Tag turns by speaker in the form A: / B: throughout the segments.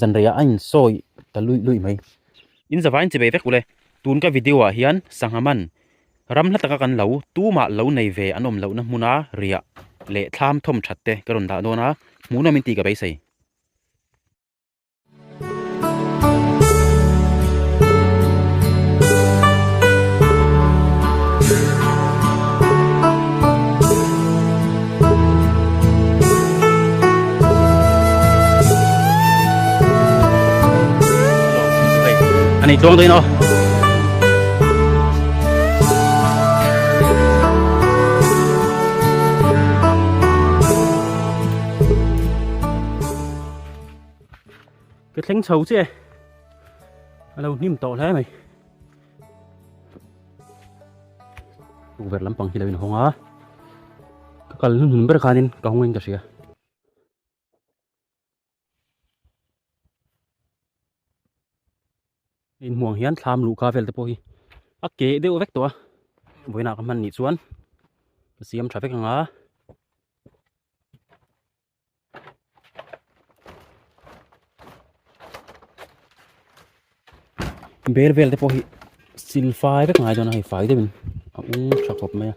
A: Zan reiah a insawi ta luih luih mai. In zavain chi ve vek ule. Tun ka video ah hian sangha man ram hla taka kan lo tumah lo nei ve an awm lohna hmuna riah leh thlam thawm that te ka rawn dah dawn a, hmuhnawm in tih ka beisei. Ani tluang dahin aw. Ka thleng chho che. A lo hnim tawh hle mai. Tukverh lampang hi lo inhawng a. Ka kal hnuhnun ber khanin ka hawng in ka hria. Inhmuang hian thlam luhka vel te pawh hi a keh deuh vek tawh a. Vawiinah ka hman nih chuan ka siam tha vek ang a. Bel vel te pawh hi sil fai vek ngai dawn a hei fai deuhin a ung tha khawp mai a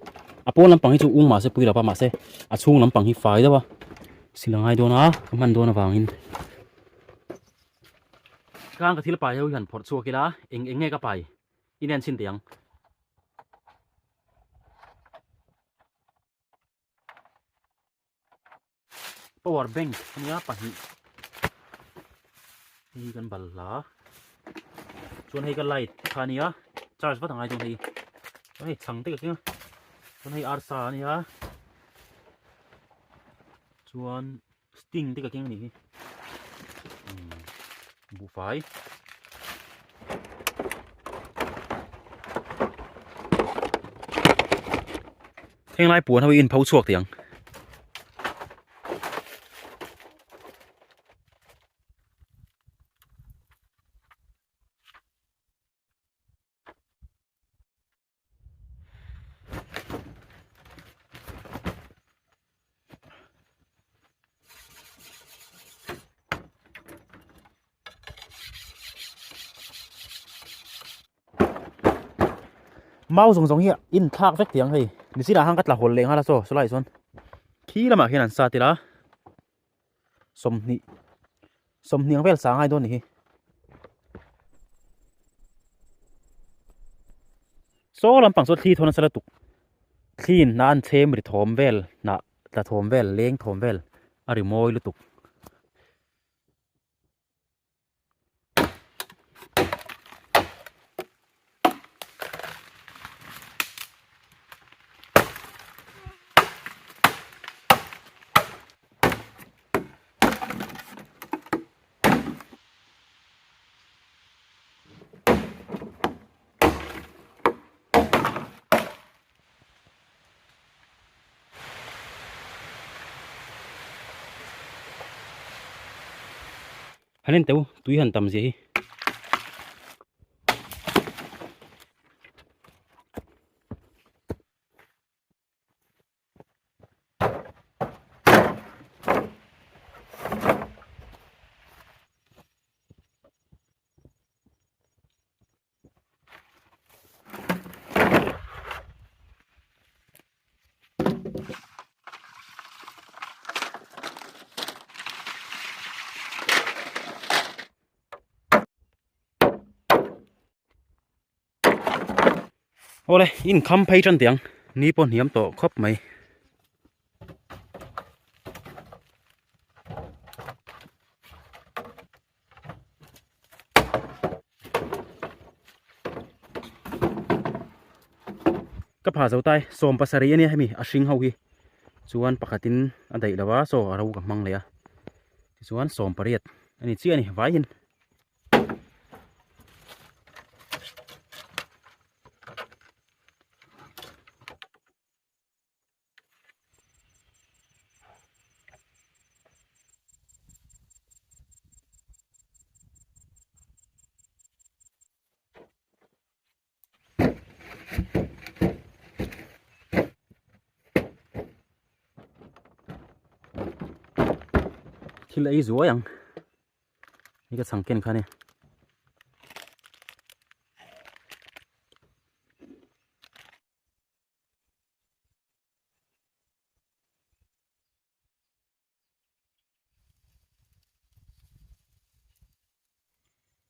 A: a pawn lampang hi chu ung mahse pui lo va mahse a chhung lampang hi fai deuh a sil a ngai dawn a ka hman dawn avangin khan ka thil pai ho hi han phawrh chhuak ila eng eng nge ka pai inen chhin teh ang. Power bank ania pahnih hei kan bal hla chuan hei ka light kha ania charge vat angai dawn hei chuan hei chhang te ka keng a chuan hei arsa ania chuan sting te ka keng anih hi buhfai. Heng lai puan ho hi in pho chhuak tih ang. Mau zawng zawng hi in thlak vek tih ang hei nichinah khan ka tla hawl leh nghal a chaw sawlaiah chuan khi lamah khian an sat ila sawmhnih sawmhnih ang vel sa ngai dawn a ni hi. Saw lampang chu thli thawn nasa lutuk thli in hnah an chhem ri thawm vel hnah tla thawm vel leng thawm vel a ri mawi lutuk. Han en teuh tui han tam zia hi. Awle in kham phei tan tiang ni pawh hniam tawh khawp mai. Ka pha zo tai sawm pasarih ania hemi a hring ho hi chuan pakhatin a daih lo a saw a ro ka hmang leh a tichuan sawm pariat a ni chiah a ni vaiin. Thil ei zuai ang. Ni ka chhang ken kha nia.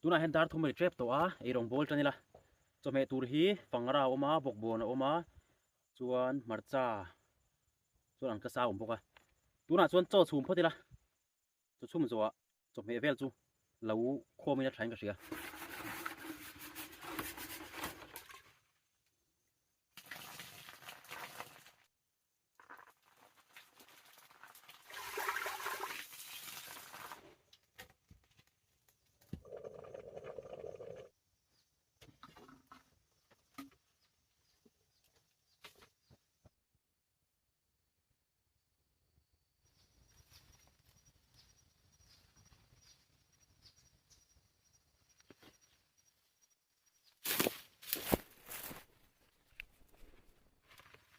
A: Tunah hian dar thum a ri tep tawh a, eirawng bawl tan ila. Chawhmeh tur hi fangra a awm a, bawkbawn a awm a, chuan hmarcha chuan an kasa a awm bawk a. Tunah chuan chaw chhum phawt ila. Chaw chhum zawhah chawhmeh vel chu lo khawmin a thain ka hria.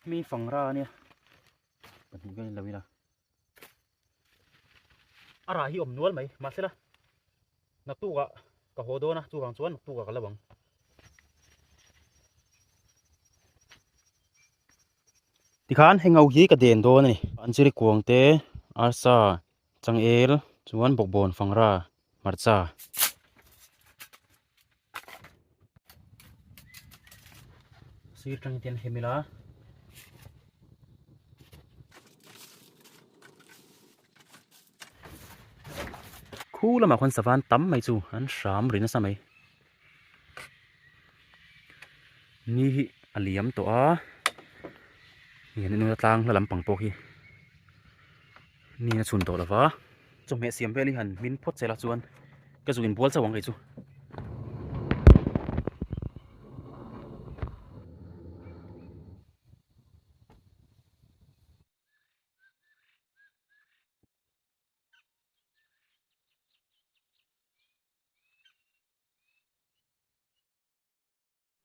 A: Mi fangra ania pahnih vel lo ila a rah hi awm nual mai mahsela naktukah ka haw dawn a chuvang chuan naktukah ka lo ang. Tikhan heng ho hi ka den dawn a ni. An chiri kuang te, arsa, changel chuan bawkbawn fangra hmarcha. Sir tang hian hem ila. Khu lamah khuan savan tam mai chu an hram ri nasa mai. Ni hi a liam tawh a hian in tlang hla lampang pawh hi ni a chhun tawh lo va chawhmeh siam vel hi han hmin phawt se la chuan ka zuk inbual chauh ang kei chu.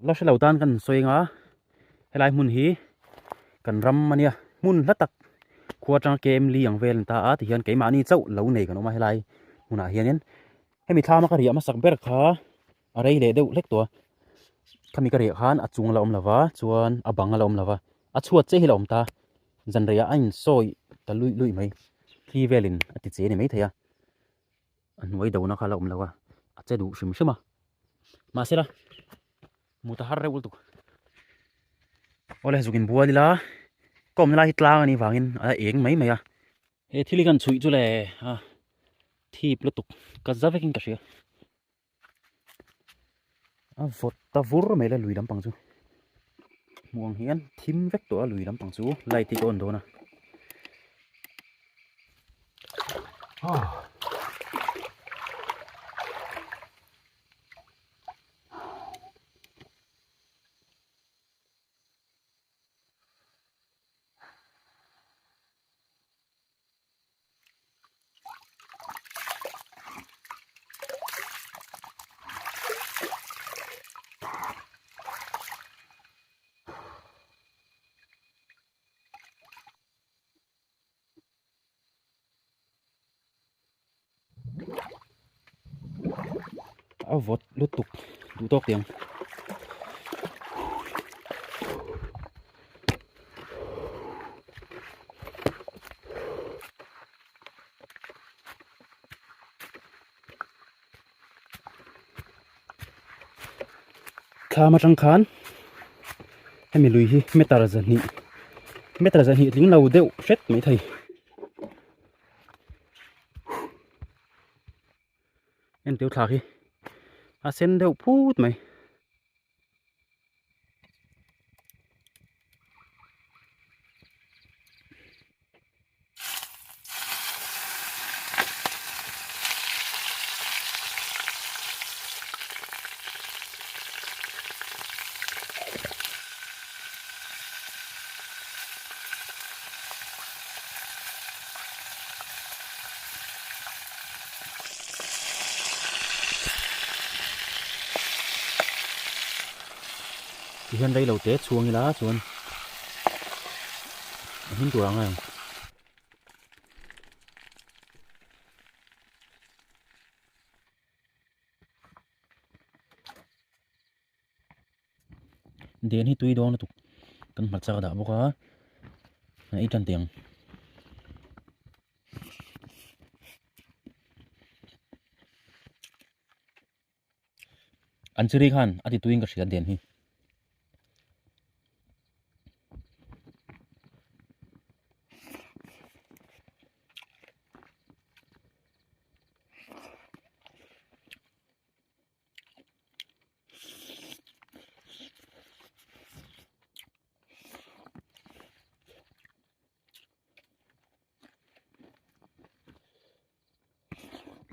A: La hre lo tan kan sawi anga helai hmun hi kan ram ania hmun hla tak khua atanga kem li ang vel an ta a tihian keimahni chauh lo nei kan awm a helai hmunah hianin hemi thlama ka riah hmasak ber kha a rei leh deuh hlek tawh a khami ka riah khan a chung a la awm lo va chuan a bang a la awm lo va a chhuat chiah hi a la awm ta zan reiah a insawi ta luih luih mai thli velin a ti che a ni maithei a. A hnuai dona kha a la awm lo a, a che duh hrim hrim a. Mahsela, mut a har reuh lutuk. Awle zuk inbual ila, ka awmna lai hi tlang a nih vangin a eng mai mai a. He thil hi kan chhuih chu le a thip lutuk ka za vekin ka hria. A vawt ta vur mai la lui lampang chu. Hmuh ang hian thim vek tawh a lui lampang chu light hi ka on dawn a. A vawt lutuk duh tawk tiang. Thlam atang khan hemi lui hi meter zahnih meter zahnih tling lo deuh hret mai thei. Enteu thlak hi a sen deuh phut mai. Tihian rei lo te chhuang ila chuan a hmin tur ang a ang. Den hi tui dawn lutuk kan hmarcha ka dah bawk a a ei tan teh ang. An chiri khan a ti tuiin ka hria den hi.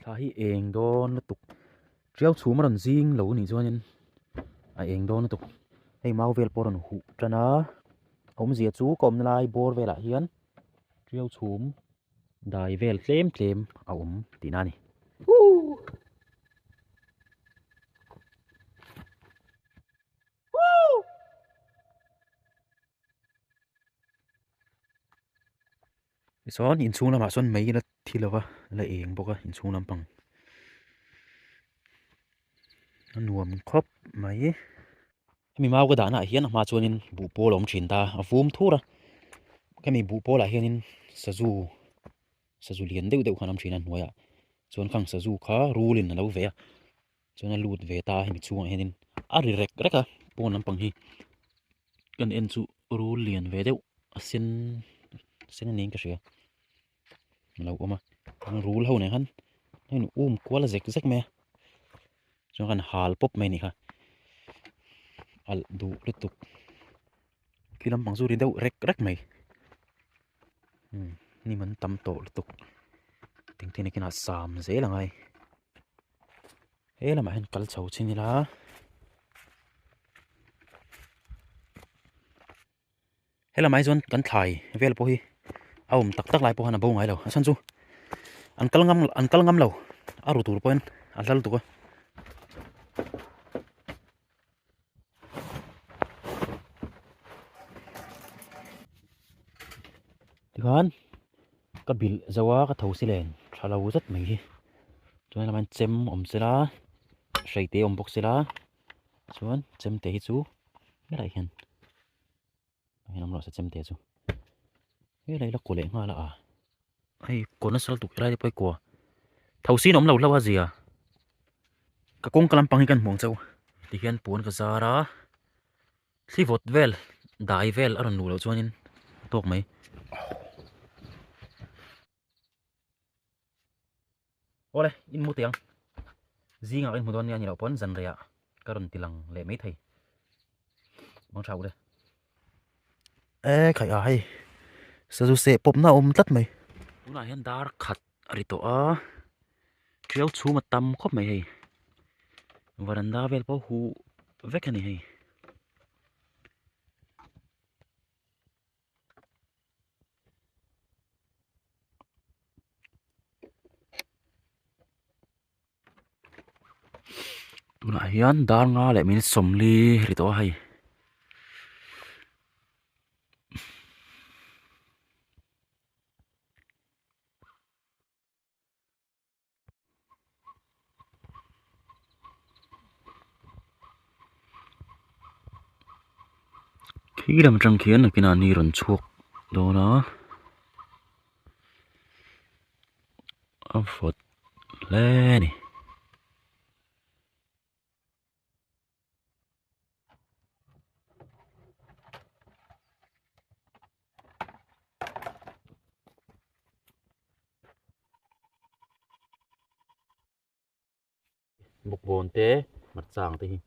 A: Thla hi eng dawn lutuk tiau chhum a rawn zing lo anih chuanin a eng dawn lutuk hei mau vel pawh a rawn huh tan a awmzia chu ka awmna lai bawr velah hian tiau chhum dai vel tlem tlem a awm tihna a ni. Tichuan inchhung lamah sawn mei la thi lo va la eng bawk a inchhung lampang a nuam khawp mai. Hemi mau ka dahna ah hian a hma chuanin buh pawl a awm thin ta a vum thur a hemi buh pawlah hianin sazu sazu lian deuh deuh khan a awm thin a hnuaiah chuan khang sazu kha rulin a lo ve a chuan a lut ve ta a hemi chhungah hianin a ri rek rek a pawn lampang hi kan en chu rul lian ve deuh a sen sen a niin ka hria a lo awm a rul ho nen khan a in um kual zek zek mai a chuan kan hal pawp mai a nih kha alh duh lutuk khi lampang chu ri deuh rek rek mai hnim an tam tawh lutuk engtin nge kinah sam zel a ngai. He lamah hian kal chho chin ila he lamah hi chuan kan thlai vel pawh hi a awm tak tak lai pawh khan a bo ngai lo a chhan chu an kal ngam an kal ngam lo a ru tur pawhin a hlal tuk a. Tikhan ka bilh zo a ka tho si len tha lo zet mai hi chuan helaiah hian chem awm sela hreite awm bawk sela chuan chemte hi chu helaiah hian hian awm rawh se chemte chu helai la kaw leh nghal a hei kaw nasa lutuk helai te pawh hi kaw tho sin awm lo hlauh a zia ka kawngka lampang hi kan hmuh ang chauh tihian puan ka zar a. Thli vawt vel dai vel a rawn luh loh chuanin a tawk mai. Awle in mu teh ang. Zingah ka inhmu dawn nia ni loh pawn zan reiah ka rawn ti lang leh mai thei. Mang tha ule. E khaih a hei sazu seh pawpna a awm tlat mai. Tunah hian dar khat a ri tawh a tiau chhum a tam khawp mai hei varanda vel pawh huh vek a ni hei. Tunah hian dar nga leh minute sawmli ri tawh a hei. Khi lam atang khian nakinah ni rawn chhuak dawn a a vawt hle a ni. Bawkbawn te hmarchang te hi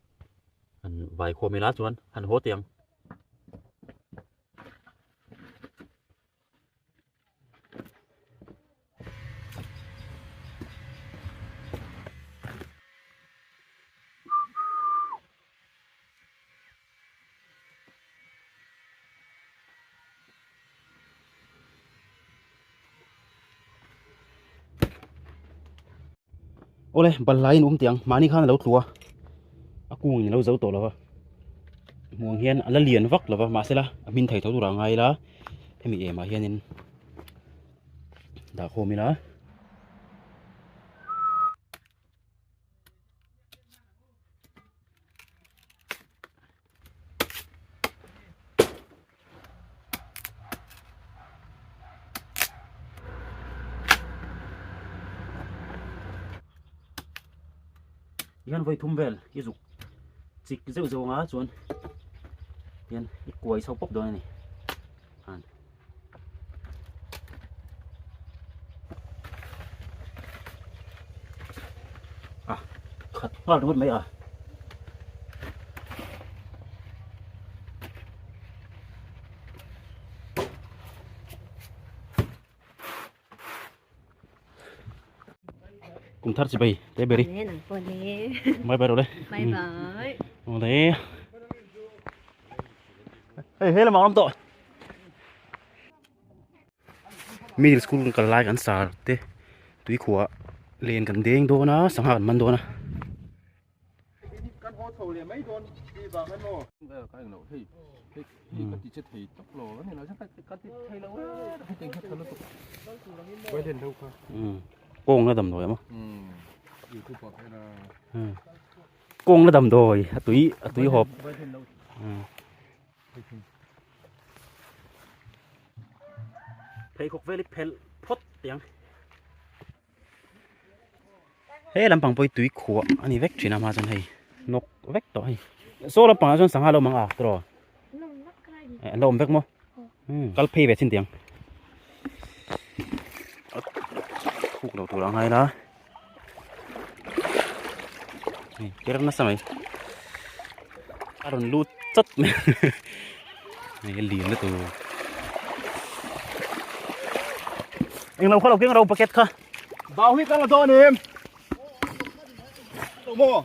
A: han vai khawm ila chuan han haw teh ang. Awle balhla in awm teh ang mahni khan a lo tlu a a kung in a lo zo tawh lo va hmuh ang hian a la lian vak lo va mahsela a hmin thei tho tur ah ngai ila hemi em ah hianin dah khawm ila. Hian vawi thum vel i zuk chik zeuh zeuh anga chuan hian i kuai chho pawp dawn a ni. An. A khat nghal ringawt mai a. Kum thar chi bai te beri. Bye bye rồi
B: Bye bye.
A: Ole. Hei he lamah awm tawh. Middle school kan kal lai kan sar te tui khuah len kan deng dawn a sangha kan man dawn a.
C: Kan haw chho leh mai dawn tih vang a maw? Ka englo hei hei hei ka ti che thei tawp lo a ni lo ka ti thei lo hei teng kha lutuk Biden ho kha
A: kawng la damdawi a maw
C: YouTube ah khan a
A: kawng la damdawi a tui a tui hawp pheikhawk vel hi phelh phawt teh ang. He lampang pawh hi tui khuah a ni vek thin a hma chuan hei nawk vek tawh hei saw lampang ah chuan sangha lo awm ang a tiraw an lo awm vek maw kal phei ve chin tiang khuk lo tur a ngai la hei ker nasa mai a rawn lut chat mai hei a lian lutuk englo kha lo keng ro bucket kha.
C: Bau hi kan la dawn em? Tawh maw?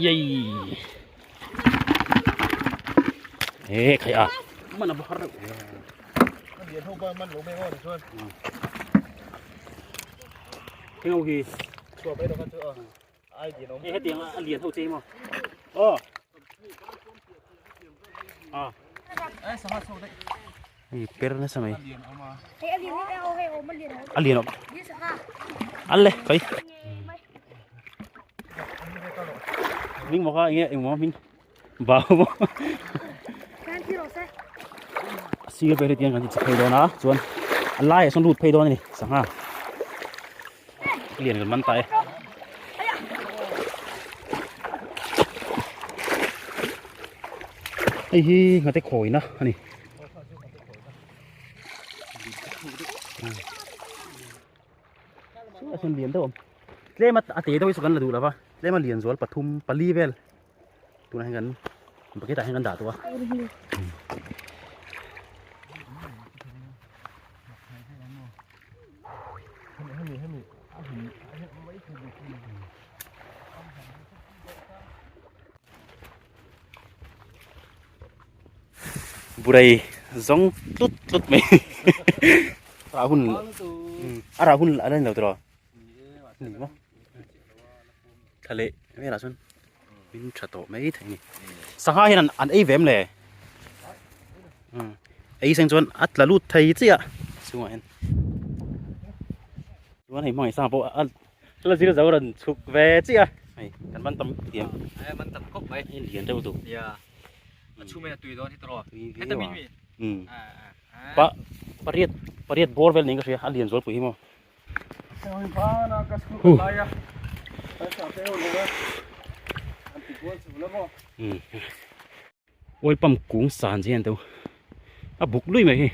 A: Yay! Ê, khai à. Mana bahar.
C: Kan lian ho ba man lo mai ngon chuan.
A: Cái ngâu gì?
C: Chua mai đâu kan chu a. Ai lian awm.
A: Ê, hết tiếng a lian ho che maw? Ờ. À.
C: Ai sangha chho daih.
A: Hei per nasa mai.
B: Hei a lian hei a hei awm a lian
A: A lian awm. An le kai. Ming maw kha enge engmaw hming bau maw.
B: Kan thi rawh se.
A: A sir vel hi tiang kan ti che phei dawn a chuan a laiah sawn lut phei dawn a ni sangha. Lian kan man ta e. Hei hi nghate khawina a ni. Chu a sawn lian deuh awm. Tlem a te deuh hi chu kan la duh lo va, tlem a lian zual pathum pali vel tunah hian kan bucket ah hian kan dah tawh a. Burai zawng tlut tlut mai rah hun a rah hun a la ni lo tiraw ni maw thla leh velah chuan min tha tawh mai thei a ni sangha hian an ei ve em le ei seng chuan a tla lut thei chiah chungah hian chuan hei hmangaih sangha pawh a la zir zo rawn chhuk ve chiah a hei kan man tam thiam
C: man tam khawp mai
A: hei lian deuh duh
C: ya a chhum a tui dawn hi tawh heta min mi
A: pa pariat pariat bawr vel niin ka hria a lian zual pui hi maw Oil pump kung san chian teu a buk lui mai hi.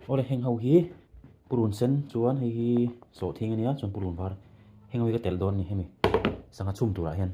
A: Awle heng ho hi purun sen chuan hei hi sawhthing ania chuan purun var heng ho hi ka telh dawn a ni hemi sangha chhum turah hian.